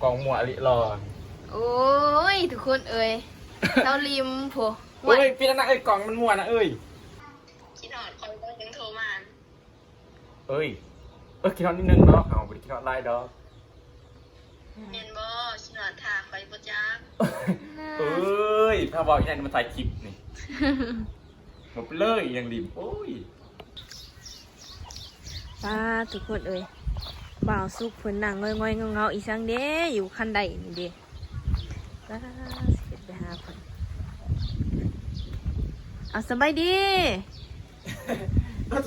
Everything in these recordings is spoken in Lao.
ກ້ອງມົວອີ່ຫຼີຫຼໍ່. ໂອ້ຍ ທຸກຄົນເອີຍ ເຊົາລິມພຸ້ນ. ໂອ້ຍ ເປັນອັນນັ້ນເອີຍ ກ້ອງມັນມົວນະເອີຍ. ຄິດຮອດຂ້ອຍບໍ່ ຈຶ່ງໂທມາ. ເອີຍ ເອີຍ ຄິດຮອດນິດໜຶ່ງເນາະ ເຮົາບໍ່ໄດ້ຄິດຮອດຫຼາຍດອກ. ແມ່ນບໍ່? ຊິນອນຖ້າຂ້ອຍບໍ່ຈັກ. ເອີຍ ຖ້າເວົ້າອີ່ຫຍັງມາຖ່າຍຄລິບນີ້ ລົບໄປເລີຍ ອີ່ຫຍັງລິມ. ໂອ້ຍ ປ້າ ທຸກຄົນເອີຍ ບ່າວສຸກເພິ່ນນັ່ງງ່ອຍໆເຫງົາໆ ອີ່ສັງເດ້ ຢູ່ຄັນໄດນີ້ເດ້. ປ້າ ຊິຂຶ້ນໄປຫາເພິ່ນ. ເອົາ ສະບາຍດີ.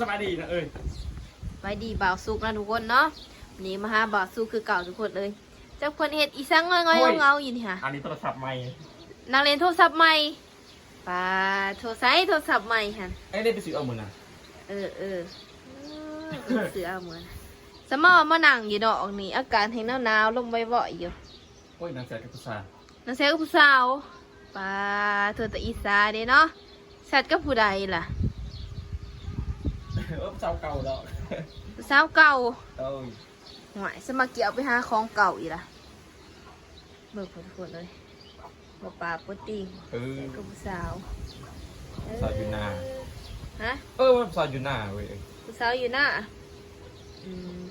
ສະບາຍດີນະເອີຍ. ສະບາຍດີບ່າວສຸກນະທຸກຄົນເນາະ. ນີ້ມາຫາບ່າວສຸກຄືເກົ່າທຸກຄົນເອີຍ. ຈັກເພິ່ນເຮັດອີ່ສັງງ່ອຍໆເຫງົາໆຢູ່ນີ້ຫາ. ອັນນີ້ໂທລະສັບໃໝ່ ນັ່ງຫຼິ້ນໂທລະສັບໃໝ່. ປາໂທ ໃສໂທລະສັບໃໝ່ຫັ້ນ. ເອີຍ ໄດ້ໄປຊື້ເອົາມື້ນະ. ເອີໆ ເອີ ໄປຊື້ເອົາມື້ນະ. ສະມາມານັ່ງຢູ່ດອກນີ້ ອາກາດແຮງໜາວໆ ລົມວອຍໆຢູ່. ໂອ້ຍ ນັ່ງແຊດກັບຜູ້ສາວ. ນັ່ງແຊດກັບຜູ້ສາວ. ປາໂທ ຕາອິດສາເດ້ເນາະ. ແຊດກັບຜູ້ໃດລະ? ເອີ ຜູ້ສາວເກົ່າດອກ. ຜູ້ສາວເກົ່າ. ໂອ້ຍ ຫ້ວຍ ສະມາກຽວໄປຫາຂອງເກົ່າອີກລະ. ເບິ່ງພຸ້ນທຸກຄົນເອີຍ ບໍ່ປາບໍ່ຕິງ. ເອີ ໃສ່ກັບຜູ້ສາວ. ຜູ້ສາວຢູ່ໜ້າ. ຮະ? ເອີ ຜູ້ສາວຢູ່ໜ້າເວີຍ. ຜູ້ສາວຢູ່ໜ້າ. ອືມ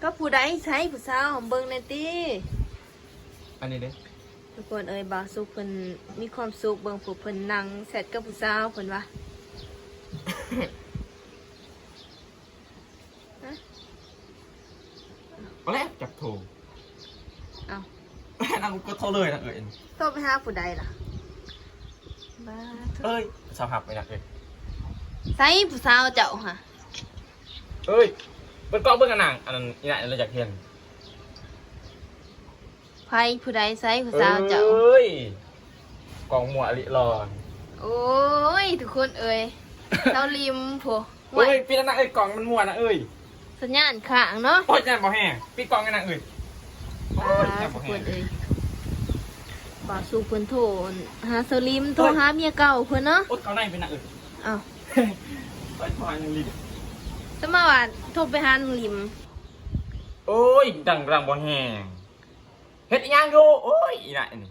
ກັບຜູ້ໃດ? ໃສຜູ້ສາວ? ເບິ່ງແດ່ຕິ. ອັນນີ້ເດ້ ທຸກຄົນເອີຍ ບ່າວສຸກເພິ່ນມີຄວາມສຸກ ເບິ່ງຜູ້ເພິ່ນນັ່ງແຊັດກັບຜູ້ສາວ ເພິ່ນວ່າ. ຮະ? ບໍ່ແລ້ວ ຈັກໂທ. ເອົ້າ ນາງກົດໂທເລີຍນະເອີຍ. ໂທໄປຫາຜູ້ໃດລະ? ບ້າ ເອີຍ ສາວຮັບໄປນະເອີຍ. ໃສຜູ້ສາວເຈົ້າຫະ? ເອີຍ ເປີດກ້ອງເບິ່ງ ອັນນາງ ອັນນັ້ນ ອີ່ນາງ ອັນນັ້ນ ຢາກເຫັນ. ໃຜ ຜູ້ໃດ? ໃສຜູ້ສາວເຈົ້າ? ເອີຍ ກ້ອງມົວອີ່ຫຼີຫຼໍ່. ໂອ້ຍ ທຸກຄົນເອີຍ ເຊົາລິມພຸ້ນ. ໂອ້ຍ ປິດອັນນັ້ນເອີຍ ກ້ອງມັນມົວນະເອີຍ. ສັນຍານຄ້າງເນາະ. ໂອ້ຍ ສັນຍານບໍ່ແຮງ ປິດກ້ອງອັນນັ້ນເອີຍ. ໂອ້ຍ ສັນຍານບໍ່ແຮງ. ບ່າວສຸກເພິ່ນໂທຫາເຊົາລິມ ໂທຫາເມຍເກົ່າເພິ່ນເນາະ. ໂອ້ຍ ເຂົ້າໃນເພິ່ນນະເອີຍ. ອ້າວ ໂອ້ຍ ໂທຫານາງລິມ. ສະມາວ່າໂທໄປຫານາງລິມ. ໂອ້ຍ ດັງດັງບໍ່ແຮງ. ເຮັດອີ່ຫຍັງຢູ່? ໂອ້ຍ ອີ່ນາງອັນນີ້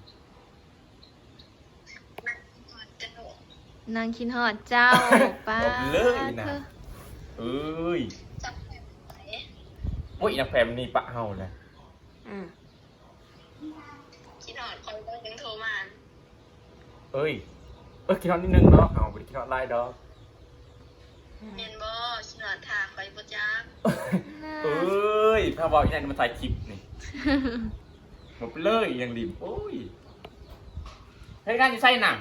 ນາງຄິດຮອດເຈົ້າ. ປ້າ ເລີຍນະ. ເອີຍ ໂອ້ຍ ອີ່ນາງແພມນີ້ປະເຮົາແລ້ວ. ອືມ ຄິດຮອດຂ້ອຍບໍ່ ຈຶ່ງໂທມາ. ເອີຍ ເອີ ຄິດຮອດນິດໜຶ່ງເນາະ ເຮົາບໍ່ໄດ້ຄິດຮອດຫຼາຍດອກ. ແມ່ນບໍ່? ຊິນອນຖ້າຂ້ອຍບໍ່ຈັກ. ເອີຍ ຖ້າເວົ້າອີ່ຫຍັງມາຖ່າຍຄລິບນີ້ ລົບໄປເລີຍ ອີ່ຫຍັງລິມ. ໂອ້ຍ ເຮັດງານຢູ່ໃສນະ?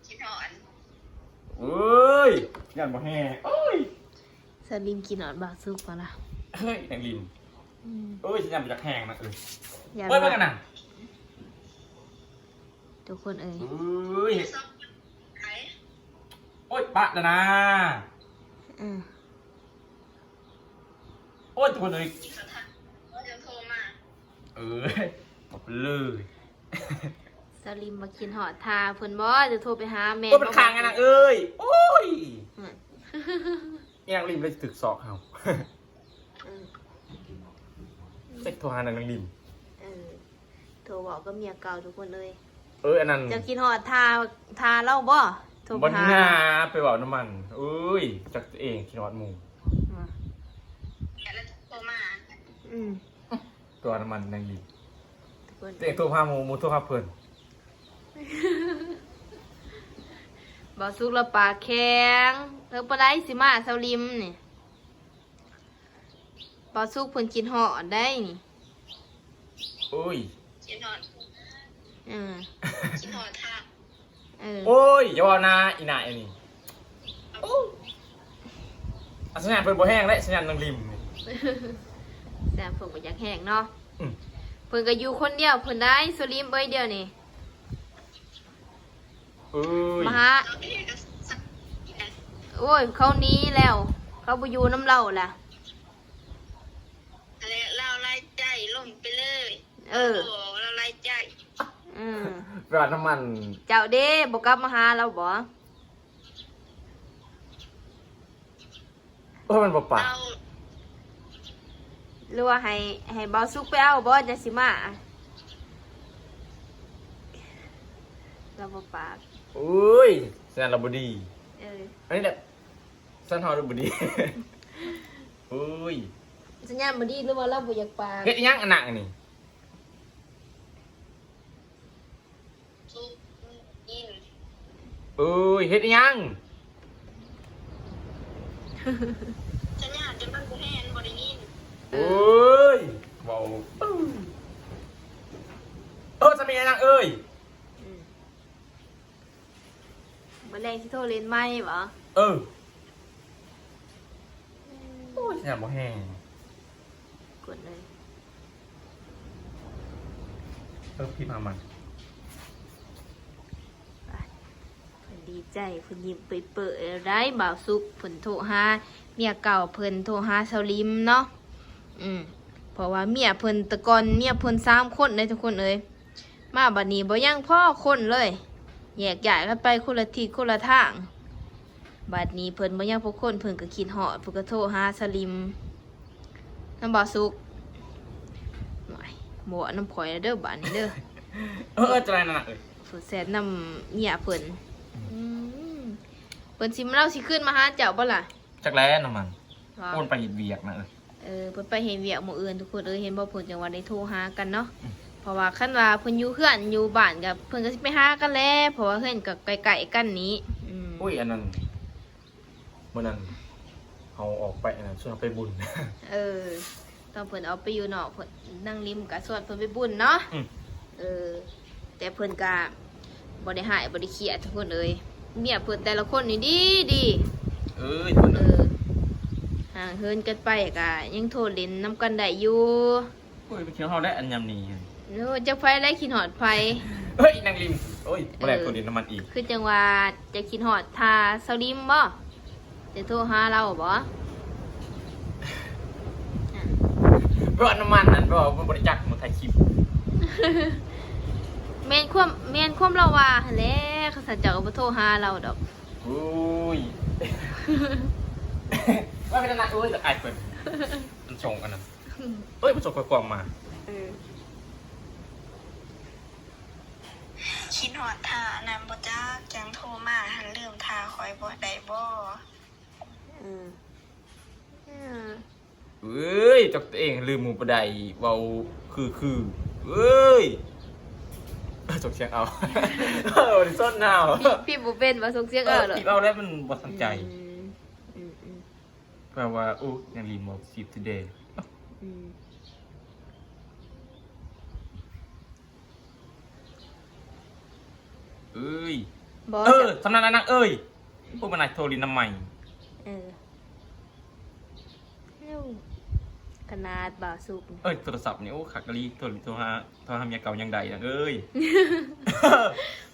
ຄິດຮອດ. ເອີຍ ຢ້ານບໍ່ແຮງ. ໂອ້ຍ ສະລິມກິນອອດບາກສຸກວ່າລະ. ເຮີ້ຍ ນາງລິມ. ອືມ ໂອ້ຍ ສັນຍານບໍ່ຢາກແຮງນະ. ເອີຍ ຢ້ານ ເປີດເບິ່ງກັນນະ ທຸກຄົນເອີຍ. ເອີຍ ໂອ້ຍ ປະແລ້ວນະ. ອືມ ໂອ້ຍ ທຸກຄົນເອີຍ ເອີຍ ເອົາໄປເລີຍ. ສາວລິມວ່າຄິດຮອດຖ້າເພິ່ນບໍ່ ຈະໂທໄປຫາແມ່. ໂອ້ຍ ເປັນຂ້າງນາງເອີຍ. ໂອ້ຍ ອືມ ອີ່ນາງລິມເລີຍຖືກຊອກເຮົາ. ອືມ ເຊັກໂທຫານາງລິມ. ເອີ ໂທເວົ້າກັບເມຍເກົ່າ ທຸກຄົນເອີຍ. ເອີ ອັນນັ້ນ ເຈົ້າຄິດຮອດຖ້າ ຖ້າລາວບໍ່? ໂທໄປຫາ ບໍ່ໜ້າໄປເວົ້ານຳມັນ. ເອີຍ ຈັກຕົວເອງຄິດຮອດໝູ່. ອືມ ແລ້ວໂທມາ. ອືມ ຕົວະນຳມັນນາງລິມ. ທຸກຄົນ ຕົວເອງໂທຫາໝູ່ ໝູ່ໂທຫາເພິ່ນ. ບ່າວສຸກລະປາກແຂງ ເພິ່ນບໍ່ໄດ້ຊິມາ ສາວລິມນີ້. ບ່າວສຸກເພິ່ນຄິດຮອດໄດ໋ນີ້. ໂອ້ຍ ຄິດຮອດ. ເອີ ຄິດຮອດຖ້າ. ເອີ ໂອ້ຍ ຢ່າເວົ້ານາ ອີ່ນາຍອັນນີ້. ໂອ້ ອັນສັນຍານເພິ່ນບໍ່ແຮງເດ້ ສັນຍານນາງລິມນີ້. ສັນຍານເພິ່ນບໍ່ຢາກແຮງເນາະ. ອືມ ເພິ່ນກໍຢູ່ຄົນດຽວເພິ່ນໄດ໋ ສາວລິມເອີຍ ດຽວນີ້. ເອີຍ ມາຫາ ໂອ້ຍ ເຂົາໜີແລ້ວ ເຂົາບໍ່ຢູ່ນຳລາວລະ. ແລ້ວລາວຫຼາຍໃຈ ລົງໄປເລີຍ. ເອີ ໂອ້ ລາວຫຼາຍໃຈ. ອືມ ໄປວ່ານຳມັນ. ເຈົ້າເດ້ ບໍ່ກັບມາຫາລາວບໍ່? ເອີ ມັນບໍ່ປາກ. ລາວ ຫຼືວ່າໃຫ້ ໃຫ້ບ່າວສຸກໄປເອົາບໍ່ ຈັ່ງຊິມາ? ລາວບໍ່ປາກ. ໂອ້ຍ ສັນລະບໍ່ດີ. ເອີ ອັນນີ້ແຫຼະ ສັນເຮົາລະບໍ່ດີ. ໂອ້ຍ ສັນຍານບໍ່ດີ ຫຼືວ່າລາວບໍ່ຢາກປາກ? ເຮັດອີ່ຫຍັງອັນນັ້ນນີ້? ເອີຍ ເຮັດອີ່ຫຍັງ? ສັນຍານຈົນມັນບໍ່ແຮງ ບໍ່ໄດ້ຍິນ. ເອີ ໂອ້ຍ ເວົ້າ ເອີ ສາມີອັນນັ້ນເອີຍ. ອືມ ມື້ແລງຊິໂທຫຼິ້ນໃໝ່ບໍ? ເອີ. ໂອ້ຍ ສັນຍານບໍ່ແຮງ ກົດເລີຍ. ເອີ ພິມຫາມັນ. ເພິ່ນດີໃຈ ເພິ່ນຍິ້ມເປີຍໆ ແລ້ວໄດ໋ ບ່າວສຸກ. ເພິ່ນໂທຫາເມຍເກົ່າເພິ່ນ ໂທຫາສາວລິມເນາະ. ອືມ ເພາະວ່າເມຍເພິ່ນ ແຕ່ກ່ອນເມຍເພິ່ນສາມຄົນເດ້ທຸກຄົນເອີຍ. ມາບັດນີ້ບໍ່ຍັງພໍຄົນເລີຍ ແຍກຍ້າຍກັນໄປຄົນລະທິດຄົນລະທາງ. ບັດນີ້ເພິ່ນບໍ່ຍັງພໍຄົນ ເພິ່ນກໍຄິດຮອດ ເພິ່ນກໍໂທຫາສາວລິມນຳບ່າວສຸກ. ໂອ້ຍ ບໍ່ເວົ້ານຳຂ້ອຍແລ້ວເດີບາດນີ້ເດີ. ເອີ ຈັ່ງໃດນັ້ນນະເອີຍ? ເພິ່ນແຊດນຳເມຍເພິ່ນ. ອືມ ເພິ່ນຊິ ລາວຊິຄືນມາຫາເຈົ້າບໍ່ລະ? ຈັກແຫຼະນ້ຳມັນ ໂອນໄປເຮັດວຽກນະເອີຍ. ເອີ ເພິ່ນໄປເຮັດວຽກມື້ອື່ນທຸກຄົນເອີຍ. ເຫັນບໍ່ ເພິ່ນຈັ່ງວ່າໄດ້ໂທຫາກັນເນາະ. ອືມ ເພາະວ່າຄັນວ່າເພິ່ນຢູ່ເຮືອນຢູ່ບ້ານກໍ ເພິ່ນກໍຊິໄປຫາກັນແຫຼະ ເພາະວ່າເຮືອນກໍໃກ້ໆກັນນີ້. ອືມ ໂອ້ຍ ອັນນັ້ນ ມື້ນັ້ນເຮົາອອກໄປ ອັນນັ້ນ ຊວນເຮົາໄປບຸນ. ເອີ ຕອນເພິ່ນອອກໄປຢູ່ນອກ ເພິ່ນ ນາງລິມກໍຊວນເພິ່ນໄປບຸນເນາະ. ອືມ ເອີ ແຕ່ເພິ່ນກະບໍ່ໄດ້ຮ້າຍບໍ່ໄດ້ຄຽດທຸກຄົນເອີຍ. ເມຍເພິ່ນແຕ່ລະຄົນນີ້ດີໆ ເອີຍ ເພິ່ນ ເອີ ຫ່າງເຫີນກັນໄປກະຍັງໂທຫຼິ້ນນຳກັນໄດ້ຢູ່. ໂອ້ຍ ໄປທ່ຽວເຮົາແຫຼະ ອັນຍາມນີ້. ໂອ້ ຈັກໃຜແຫຼະຄິດຮອດໃຜ. ເອີຍ ນາງລິມ ໂອ້ຍ ບໍ່ໄດ້ ເອີ ໂທຫຼິ້ນນຳມັນອີກ. ຄືຈັ່ງວ່າຈະຄິດຮອດທ່າສາວລິມບໍ? ຈະໂທຫາລາວບໍ? ເພາະນ້ຳມັນນັ້ນ ເພາະວ່າມັນບໍ່ໄດ້ຈັກ ມັນຖ່າຍຄລິບ. ແມ່ນຄວາມ ແມ່ນຄວາມລາວວ່າຫັ້ນແຫຼະ. ຄັນຊັ້ນເຈົ້າກໍບໍ່ໂທຫາລາວດອກ. ໂອ້ຍ ວ່າເປັນອັນນັ້ນ ໂອ້ຍ ຕາຍເພິ່ນ ມັນສົ່ງອັນນັ້ນ. ເອີຍ ມັນສົ່ງຂໍ້ຄວາມມາ. ເອີ ຄິດຮອດທ່າອັນນັ້ນບໍ່ຈັກ ຈັ່ງໂທມາຫັ້ນ ລືມທ່າຂ້ອຍບໍ່ໄດ້ບໍ? ເອີ ເອີຍ ຈັກຕົວເອງລືມໝູ່ບໍ່ໄດ້ ເວົ້າຄືໆ ເອີຍ ສົ່ງສຽງເອົາ ເອີ ບໍ່ໄດ້ສົນເຮົາ ພິມ ພິມບໍ່ເປັນວ່າສົ່ງສຽງເອົາ ເອີ ເນາະ ພິມເອົາແລ້ວມັນບໍ່ທັນໃຈ. ອືມ ອືມ ອືມ ແປວ່າ ໂອ້ ຍັງລີມອກ receive today. ອືມ ເອີຍ ບໍ່ ເອີ ສຳນັ້ນລະນາງເອີຍ. ໂອ້ ມັນນາໂທລິນນຳໃໝ່. ເອີ ໂອ້ ຂະໜາດບ່າວສຸກ ເອີຍ ໂທລະສັບນີ້ ໂອ້ ຄັກອີ່ຫຼີ ໂທ ໂທຫາ ໂທຫາເມຍເກົ່າຍັງໄດ້ນາງເອີຍ.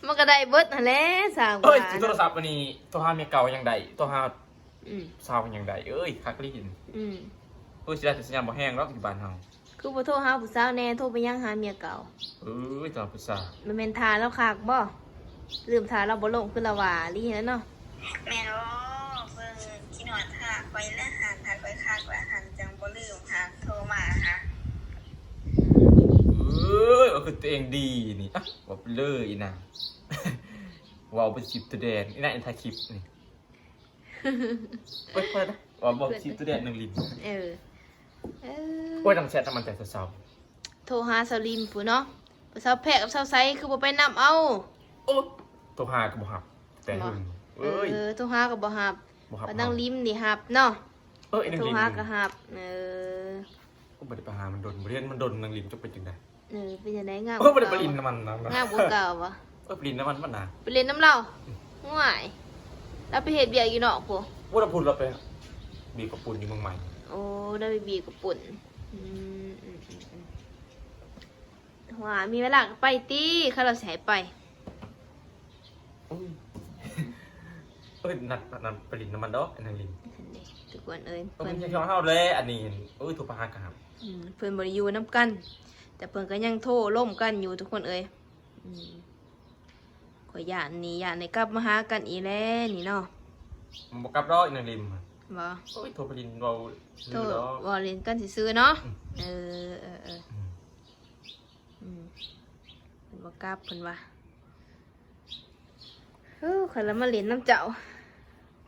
ມັນກໍໄດ້ເບິດຫັ້ນແຫຼະ ສ້າງວ່າ ເອີຍ ໂທລະສັບອັນນີ້ ໂທຫາເມຍເກົ່າຍັງໄດ້ ໂທຫາ ອືມ ສາວຍັງໄດ້ ເອີຍ ຄັກອີ່ຫຼີ. ອືມ ໂອ້ຍ ເສຍດາຍແຕ່ສັນຍານບໍ່ແຮງດອກ ຢູ່ບ້ານເຮົາ. ຄືບໍ່ໂທຫາຜູ້ສາວແດ່ ໂທໄປຫຍັງຫາເມຍເກົ່າ? ເອີຍ ຕາມພາສາ ມັນແມ່ນທ່າລາວຄັກບໍ່? ລືມທ່າລາວບໍ່ລົງ ຄືລາວວ່າອີ່ຫຼີຫັ້ນເນາະ. ແມ່ນບໍ່? ເບິ່ງ ຄິດຮອດທ່າຂ້ອຍແລ້ວຫັ້ນ ຖ້າຂ້ອຍຄັກແລ້ວຫັ້ນ ຈັ່ງບໍ່ລືມຫາ ໂທມາຫາ. ເອີຍ ວ່າຄືຕົວເອງດີນີ້ ອະ ເວົ້າໄປເລີຍອີ່ນາງ ເວົ້າໄປສິບຕົວແດນ ອີ່ນາງ ອັນຖ່າຍຄລິບນີ້. ເປີດ ເປີດນະ ວ່າບອກຊິຕົວແດນໜຶ່ງລິນ. ເອີ ເອີ ໂອ້ຍ ນາງແຊດນຳມັນແຕ່ເຊົ້າໆ ໂທຫາສາວລິນພຸ້ນເນາະ. ສາວແພະກັບສາວໃສຄືບໍ່ໄປນຳເອົາ? ໂອ້ ໂທຫາກໍບໍ່ຮັບ ແຕ່ຫຶງ. ເອີຍ ເອີ ໂທຫາກໍບໍ່ຮັບ ບໍ່ຮັບ ນາງລິນນີ້ຮັບເນາະ. ເອີ ໂທຫາກໍຮັບ. ເອີ ບໍ່ໄດ້ໄປຫາມັນດົນ ບໍ່ໄດ້ເຫັນມັນດົນ ນາງລິນຈັກເປັນຈັ່ງໃດ. ເອີ ເປັນຈັ່ງໃດ ງາມ ໂອ້ຍ ບໍ່ໄດ້ໄປຫຼິ້ນນຳມັນນະ ງາມກວ່າເກົ່າບໍ່? ເອີ ໄປຫຼິ້ນນຳມັນບັດນາ ໄປຫຼິ້ນນຳລາວ. ອືມ ໂອ້ຍ ລາວໄປເຮັດວຽກຢູ່ນອກພຸ້ນ. ບໍ່ ລາວພຸ້ນ ລາວໄປບີບເຂົ້າປຸ້ນຢູ່ເມືອງໃໝ່. ໂອ້ ລາວໄປບີບເຂົ້າປຸ້ນ. ອືມ ອືມ ອືມ ອືມ ວ່າມີເວລາກໍໄປຕິ ຄັນລາວຊິໃຫ້ໄປ. ໂອ້ຍ ເອີຍ ນັດ ນັດໄປຫຼິ້ນນຳມັນດອກ ອັນນັ້ນຫຼິ້ນ. ຫັ້ນເດ ທຸກຄົນເອີຍ ເອີຍ ເພິ່ນ ເພິ່ນເຮັດຮຽກເຮົາແຫຼະ ອັນນີ້ ໂອ້ຍ ໂທໄປຫາກໍຮັບ. ອືມ ເພິ່ນບໍ່ໄດ້ຢູ່ນຳກັນ ແຕ່ເພິ່ນກໍຍັງໂທລົມກັນຢູ່ ທຸກຄົນເອີຍ. ອືມ ຂ້ອຍຢ້ານນີ້ ຢ້ານໄດ້ກັບມາຫາກັນອີກແລ້ວນີ້ເນາະ. ມັນບໍ່ກັບດອກ ນາງລິນ. ບໍ່? ໂອ້ຍ ໂທໄປຫຼິ້ນເວົ້າຊື່ໆດອກ ເວົ້າຫຼິ້ນກັນຊື່ໆເນາະ. ອືມ ເອີ ເອີ ເອີ ອືມ ອືມ ເພິ່ນບໍ່ກັບ ເພິ່ນວ່າ ເອີ ຂ້ອຍລະມາຫຼິ້ນນຳເຈົ້າ.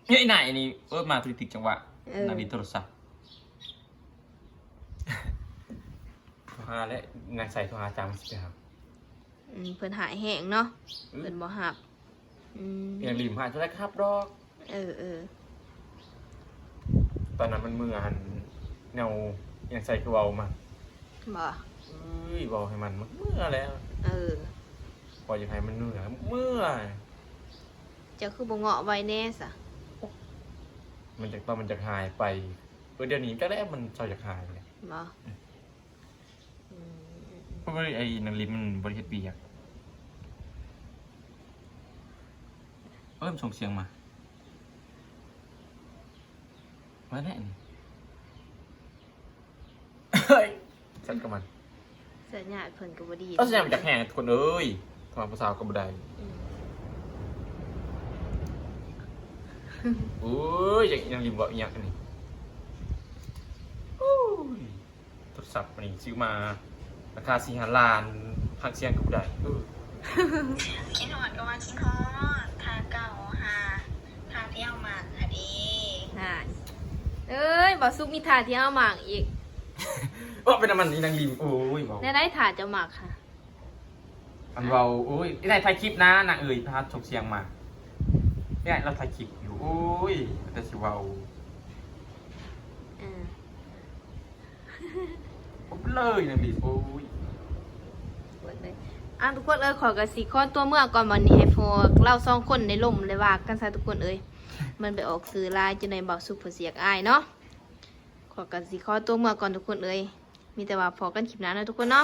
ເອີຍ ນາຍນີ້ ເອີ ມາຖືກຈັງຫວະ ເອີ ນາຍຫຼິ້ນໂທລະສັບ ໂທຫາແຫຼະ ນາງໃສ່ໂທຫາ ຈາງມັນຊິໄປຫາ. ອືມ ເພິ່ນຫາຍແຮງເນາະ ອືມ ເພິ່ນບໍ່ຮັບ. ອືມ ຍັງລິມຫາຍເທົ່າໃດກໍຮັບດອກ. ເອີ ເອີ ຕອນນັ້ນມັນເມືອຫັ້ນ ແນວຫຍັງໃສ່ຄືເວົ້າມາ ບໍ່? ເອີຍ ເວົ້າໃຫ້ມັນ ມັນເມືອແລ້ວ. ເອີ ເວົ້າຢາກໃຫ້ມັນເມືອ ເມືອ. ເຈົ້າຄືບໍ່ເງາະໄວແດ່ຊະ? ມັນຈັກ ຕອນມັນຢາກຫາຍໄປ. ເອີ ດຽວນີ້ຈັກແລ້ວ ມັນເຊົາຢາກຫາຍແລ້ວ ບໍ່? ອືມ ອືມ ອືມ ເພາະວ່າໄອ້ນາງລິມມັນບໍ່ໄດ້ເຮັດວຽກ. ເອີ ມັນສົ່ງສຽງມາ ມາແນ່ນີ້. ເຮີ້ຍ ສັດກັບມັນ ສັນຍາດເພິ່ນກໍບໍ່ດີ. ເອົາ ສັນຍາດມັນຈັກແຮງ ທຸກຄົນເອີຍ ໂທຫາຜູ້ສາວກໍບໍ່ໄດ້. ອືມ ໂອ້ຍ ຍັງ ຍັງລິມເວົ້າອີ່ຫຍັງອັນນີ້. ໂອ້ຍ ໂທລະສັບອັນນີ້ຊື້ມາລາຄາສີ່ຫ້າລ້ານ ພາກສຽງກໍບໍ່ໄດ້. ເອີ ຄິດຮອດກໍວ່າຄິດຮອດ ຖ້າເກົ່າຫາ ຖ້າທີ່ເຮົາມັກຫັ້ນເດ້. ຫັ້ນ ເອີຍ ບ່າວສຸກມີທ່າທີ່ເຮົາມັກອີກ. ເອີ ເປັນນຳມັນອີນາງລິມ. ໂອ້ຍ ເວົ້າ ແນວໃດທ່າເຈົ້າມັກຫະ? ອັນເວົ້າ ໂອ້ຍ ອີນາຍຖ່າຍຄລິບນາ ນາງເອີຍ ພາສົ່ງສຽງມາ. ອີນາຍລາວຖ່າຍຄລິບຢູ່. ໂອ້ຍ ແຕ່ຊິເວົ້າ ເອີ ບໍ່ເລີຍນາງລິມ. ໂອ້ຍ ເບິ່ງເດີ ອ່າ ທຸກຄົນເອີຍ ຂ້ອຍກໍຊິຂໍຕົວເມືອກ່ອນ ບັດນີ້ໃຫ້ພວກລາວສອງຄົນໄດ້ລົມໄດ້ວ່າກັນຊະ ທຸກຄົນເອີຍ. ມັນໄປອອກສື່ຫຼາຍ ຈັ່ງໃດບ່າວສຸກເພິ່ນຊິຢາກອາຍເນາະ. ຂ້ອຍກໍຊິຂໍຕົວເມືອກ່ອນ ທຸກຄົນເອີຍ. ມີແຕ່ວ່າພໍ້ກັນຄລິບໜ້າເນາະ ທຸກຄົນເນາະ.